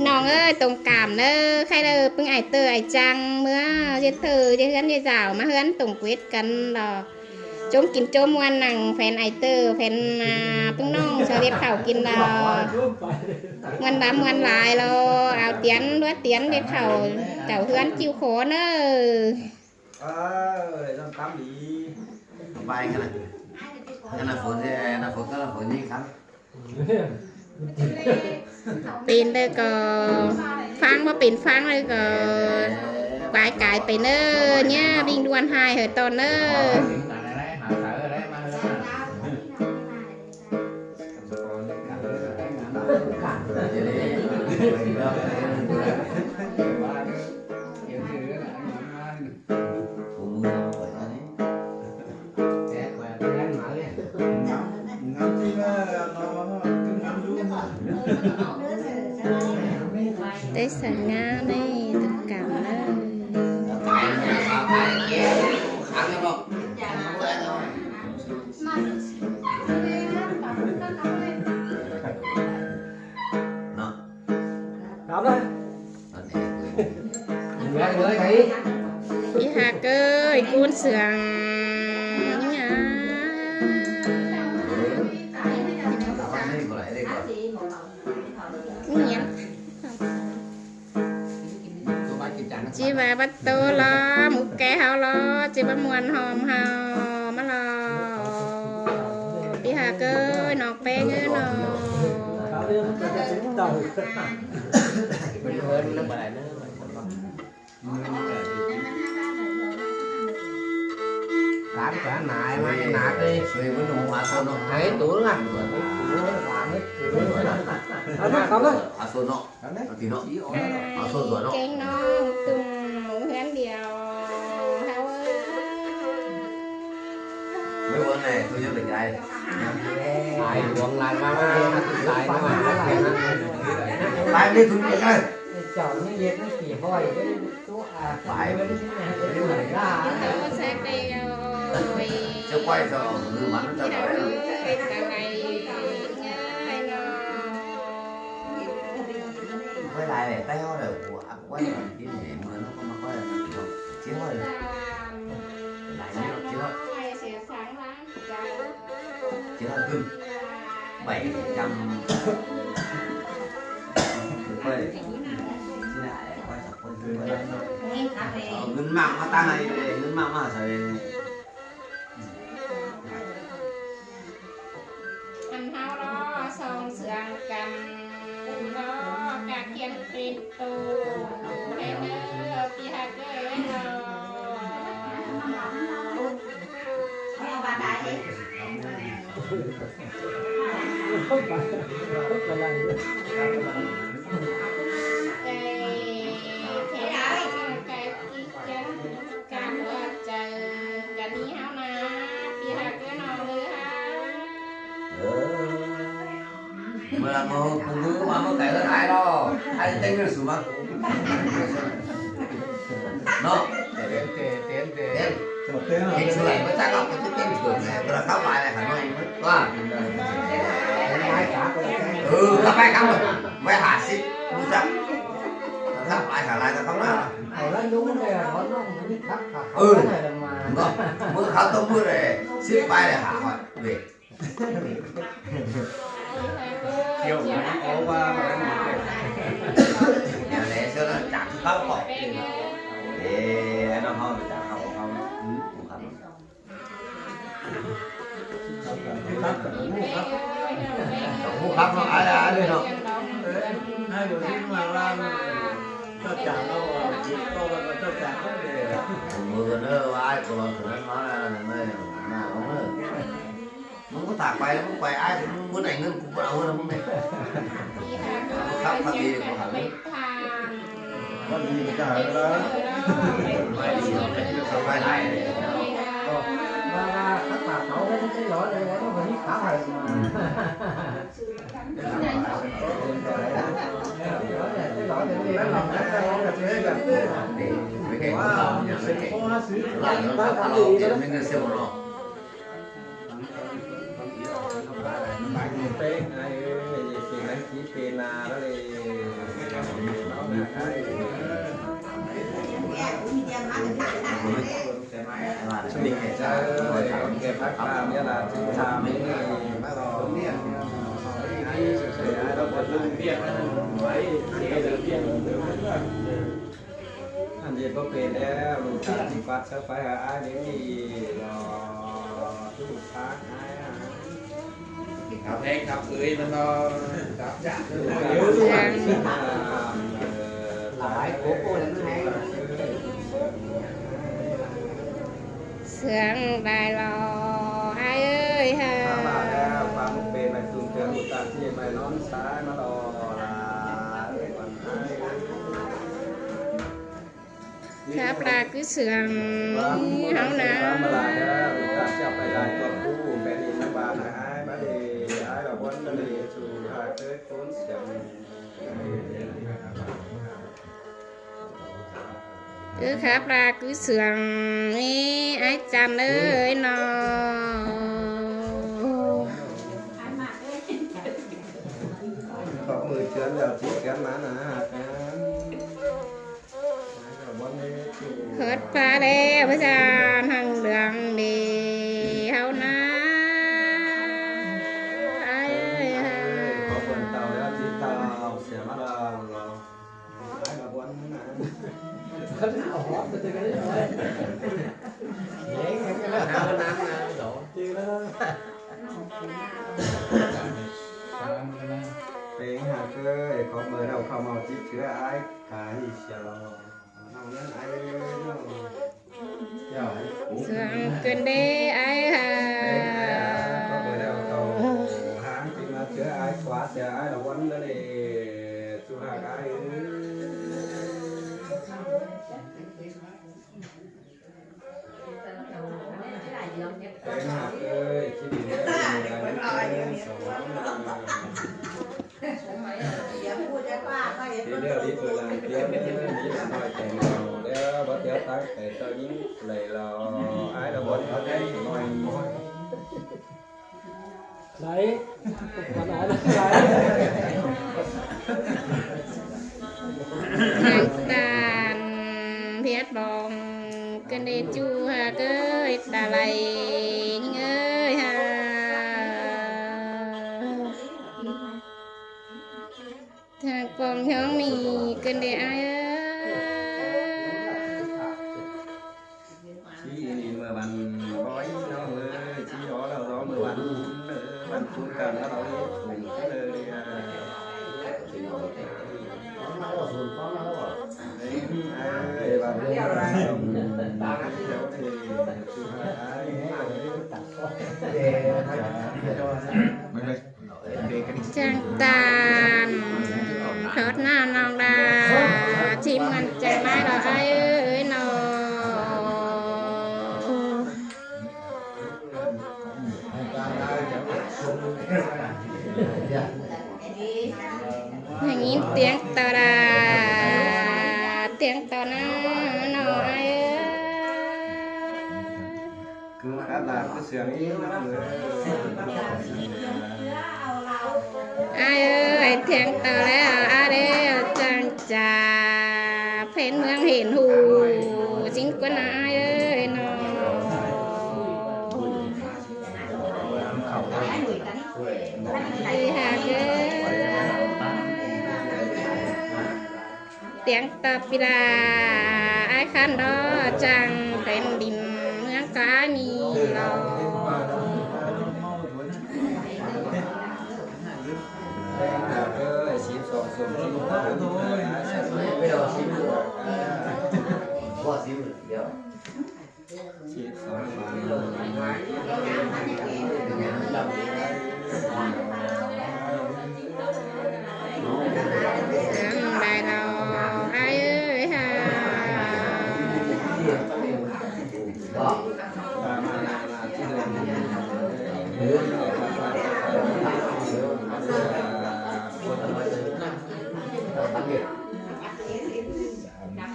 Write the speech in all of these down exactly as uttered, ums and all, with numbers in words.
ꞌNọng ới, tông cảm ꞌnớ, khay đaư ꞌpứng ải ꞌtơ ải chăng ꞌmứa ꞌdệt thử ꞌdệt ꞌhướn ꞌdệt dảo ꞌmá ꞌhướn tông quết căn lo. ꞌChốm kin ꞌchốm ꞌmuôn nẳng phén ải ꞌtơ phén, à, ꞌpứng ꞌnọng ꞌchọ ꞌdệt khảu kin lo. ꞌMuôn bá ꞌmuôn lai lo, au tiến đuá tiến ꞌdệt khảu chảu ꞌhướn ꞌchịu khổ ꞌnớ. Ơ, ꞌdọn tắm đi. Bài cái này. Cái này phổ thế, nó phổ, cái là phổ nhí khăn. Pên đaư ꞌcọ ꞌphắng, báu pên ꞌphắng đaư ꞌcọ quái cai pay ꞌnớ ꞌnhá, ꞌvinh đuôn hai hảư ꞌtọn ꞌnớ. Đảy sảng ꞌnhá ꞌnị, tông cảm ꞌnớ. Cảm ơn. Í hák ới, ꞌcốn sương. Nhá. Nhá. ꞌChí ꞌva bắt tô lo, mục ké ꞌháu lo, ꞌchí ꞌva ꞌmuôn ꞌhôm ꞌháu ꞌmá lo. Pí hák ới, ꞌnọng ꞌpéng ới ꞌnọng. Cán cá nải mà, nải đi. Suy với nó hóa số nó. Hãy tú là. Ăn nó cắm đấy. Hóa số nó. Ăn nó. Thì nó. Hóa số rồi nó. Kênh nó tùng mũ hến điều. Hao ơi. Mấy bữa này tôi nhớ được ai. Ai uống lại mà, mà, mà, lại mà, mà. Ai đi tụi mình ơi. Chọn những việc nó chỉ hỏi cái Phải. Chứ quay giờ hư mắn cho nó đấy. Quay lại để tay ho để của áp quay là cái này mưa nó có mà quay là nó chỉ không. Chứ thôi. Lại nó chứ thôi. Chứ thôi cưng. Bảy trăm. Quay. Chứ lại quay. Ờ, ngân mạng mà ta hay, ngân mạng mà sao đây? Ăn hao lo song sương căm lo cá kiên pin tô. Hê nơ pi hạt kê lo. Mưa là mưa, mưa, mưa, mưa cái lươn ai đó. Ai tên là sủ mà. Nó. Tên, tên, tên, tên. Tên. Tên sủ này mới chắc là cái tên sủ này, là khắp bài này, Hà Nội mới qua. Ừ, khắp bài khắp rồi. Mới Hà Xích, không chắc. Khắp bài Hà Lai là không đó. Ừ. Đúng không? Mưa khắp tông mưa này, Xích bài này Hà Hội. Về. Kiểu nó có ba mà nó nhà lẽ xưa nó chả khóc khỏi. Ê, nó ho chả khóc không. Ừ, cũng khóc. Cũng khóc nó ai ai đi nó. Hai buổi đi mà ba cho chả nó, cho chả nó. Mưa nó ai còn nói là này, mà không nữa. Mưng có thả quay, mưng quay ai cũng mưng bữa này ngân cũng bữa nào hơn mưng này. Khắp phát đi của Hà Nội. Phát đi của Hà Nội đó. Quay đi, quay đi, quay lại. Mà, mà, khắp thả sáu cái, cái đó này, nó phải khá phải mà. Cái đó này, cái đó này, cái đó này, cái đó này, cái đó này. Cái đó này, cái đó này, cái đó này. Cái đó này, cái đó này. Bác Hùng Tết, ai ơi, thì đánh chỉ pê là đó thì Ăn ꞌdệt báu pên ꞌlẹo, ꞌlụk ꞌchạk ꞌchí ꞌquát sáư ꞌphái hảư ải đé ꞌnị lo. Cắp ꞌhếng cắp ới ꞌmắn lo. Cắp chả. Lai cốp ꞌcọ ꞌnặn ꞌhéng. Sương đai lo ải ới ha. Khắp ꞌva ꞌlẹo, ꞌquám pên ꞌmạy ꞌtun cương ꞌlụk ꞌchạk ꞌchí ꞌmạy ꞌnón sái ꞌmắn lo. Khắp ꞌva cứ sương ꞌháu ꞌna. Cứ khắp ꞌva cứ sương ꞌnị ải chăn ới ꞌnọ. Khót ꞌmự ꞌchướn ꞌlẹo ꞌchí ꞌchướn ꞌmá ꞌnạ. Hớt ꞌphạ ꞌlẹo ꞌpưa chăn hăng lương đi ꞌháu ꞌna. Ải ới ha. Khót bươn tao ꞌlẹo ꞌchí tao sia ꞌmá lo. Pên hảư ꞌcới, khót ꞌmự ꞌlẹo khảu ꞌmá ꞌchí ꞌchứa ải, ải sia lo. Sương ꞌcứn đê ải ha. Khót ꞌmự ꞌlẹo khảu háng ꞌchí ꞌmá ꞌchứa ải, ꞌquá sia ải lo ꞌquám ꞌnớ ꞌlẹ. Su hảư ải. Pên hảư ꞌcới, ꞌchí đi ꞌlẹo. Đi ꞌlẹo đi ꞌpưa lăng tiêm, đi lăng ꞌnọi tẻng lo. ꞌLẹo báu tiêm tắc tẻng ꞌchọ ꞌnhính đảy lo. Ải lo báu tiêm tắc ꞌnọi. Đảy. Đảy. Hăng ꞌtan phiết bóng ꞌcứn đê ꞌchu hảư ꞌcới ta lai ꞌnhính ới ha. Hăng pong ꞌhiong ꞌnị ꞌcứn đê ải ới. ꞌChí ꞌnị ꞌmưa ꞌvắn bói ꞌnọ ới, ꞌchí ó ꞌlẹo gió ꞌmưa ꞌvắn, ơ, ꞌvắn phún căn ꞌlẹo ꞌlẹo ꞌlẹo phún căn ꞌlẹo ꞌlẹo. Ơ, ơ, ꞌvắn phún căn ꞌlẹo ꞌlẹo. Chắng ꞌtan khót ꞌnạ ꞌnọng đa ꞌchí ꞌmắn chắng ꞌmá lo ải ới ꞌnọ. Hăng ꞌnhính tiếng ꞌtao đa, tiếng ꞌtao ꞌnạ ꞌnọ ải ới. Cứ khắp ꞌva cứ sương ꞌnị ꞌnọ ới. Ải ới, tiếng ꞌtao ꞌlẹo, ải ới, chắng chả phén ꞌmướng hên hủ, chính quân ải ới ꞌnọ. Đi hả cứ. Tiếng ꞌtao pi đa ải khăn đó chắng phén đin ꞌmướng cá ꞌnị lo. Sương đai lo ải ới ha.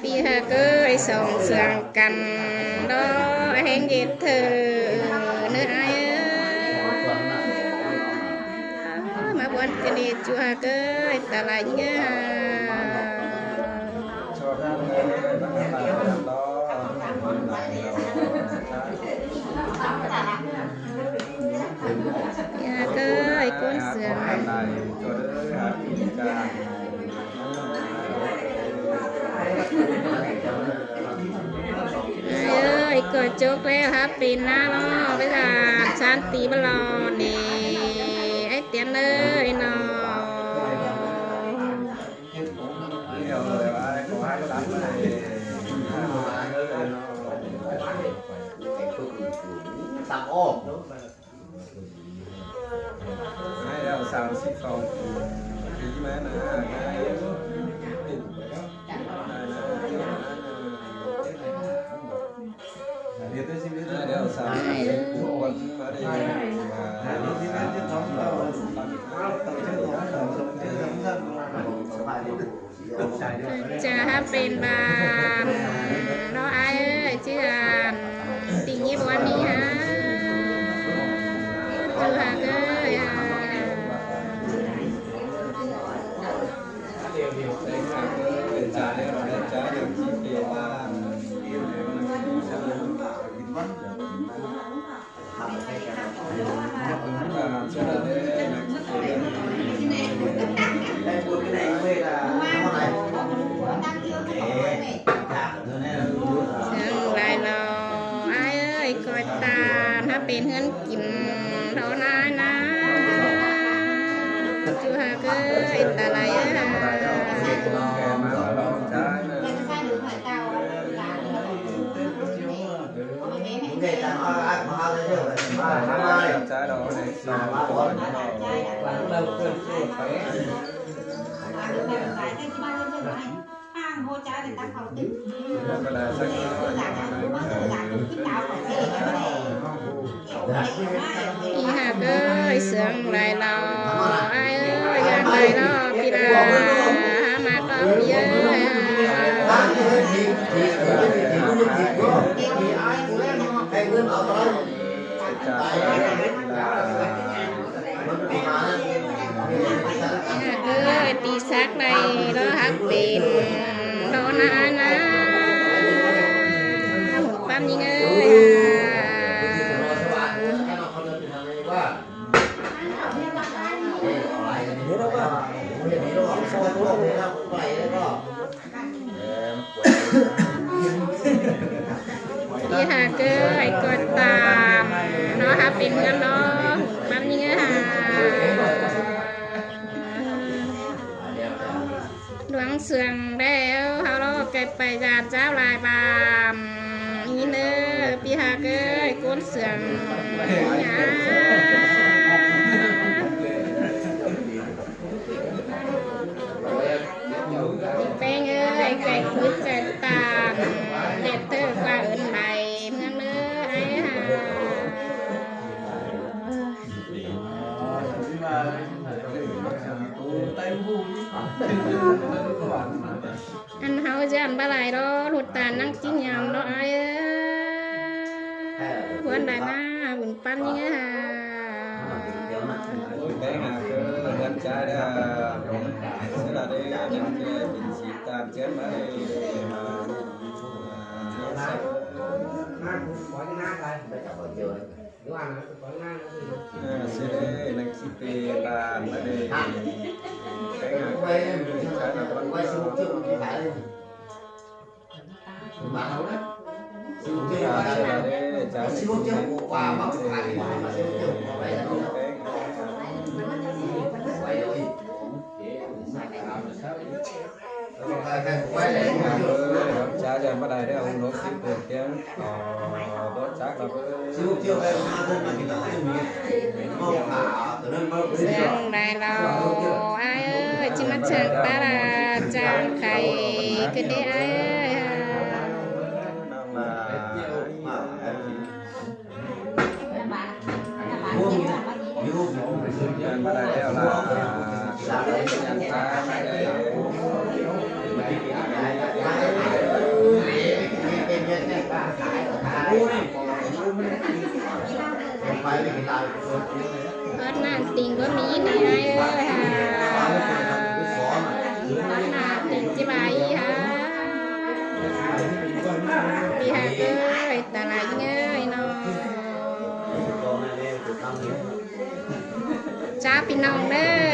Pi hảư ꞌcới song sương căn đó ꞌhéng ꞌdệt thử ꞌnớ ải ới. ꞌMá ꞌbuôn ꞌcứn đê ꞌchu hảư ꞌcới ta lai ꞌnhính ới. Chốc ꞌlẹo hák pên ꞌná lo, ꞌvạy ꞌdọn ꞌsán ti báu lo ꞌnị, ái Tiên ới no. Chả hả pên bản nó ai ơi chứ ăn. Tình nghĩa của anh đi hả? Chứ hả cơ hả? Sương lai lo ai ơi, ꞌcoi ꞌtan hả pên ꞌhướn kin lo ꞌnái ꞌná. Chứ hả cơ ꞌi ta lai ơi hả. ꞌI hả cơ ơi, sương lai lo ai ơi, ꞌi hả lai lo ꞌpi đa hả, ꞌmặc lo ꞌpi ơi. ꞌI hả cơ ơi, ti sắc lai lo hắc pên lo ꞌnái ꞌná. Hủn ꞌpắn ꞌnhính ơi hả. ꞌI hả cơ ơi, ꞌcoi ꞌtan nó hả pên ꞌngớn lo, hủn ꞌpắn ꞌnhính ơi hả. Luông sương đéo hả lo, ꞌcoi pay dản dáo lai bản ꞌnhính ơi, ꞌpi hả cơ ơi, ꞌcốn sương hả. ꞌPéng ơi, ꞌcoi khứn ꞌcoi ꞌtan, ꞌdệt ꞌtơ ꞌquá ứn mai ꞌmướng ꞌnớ ai hả. Ăn hảư ꞌdọn báu lai lo, ꞌhụ ꞌtan ꞌnăng ꞌchí nhăm lo ai ơi. Huốn lai ꞌná, hủn ꞌpắn ꞌnhính ơi hả. Ôi, té hả cơ, gắn trái đã. Sẽ là đây, gắn kia, bình xịt tàn chén mà đây. Sẽ đây, năng xịt tê, là, mà đây. Té hả cơ, trái là con. Chả cho bắt đầu đấy, ông nói xíu về tiếng, ờ, đốt chắc là với. Sương lai lo ai ơi, ꞌchí ꞌmá chang ta là chang khay ꞌcọ đé ai ơi. Hót ꞌnán tỉnh báu ꞌmí ꞌnị ai ơi hả. Hót ꞌnán tỉnh ꞌchí bái hả. ꞌPi hả cơ ơi, ta lai ꞌnhính ơi nó. Chả ꞌpi ꞌnọng ꞌnớ,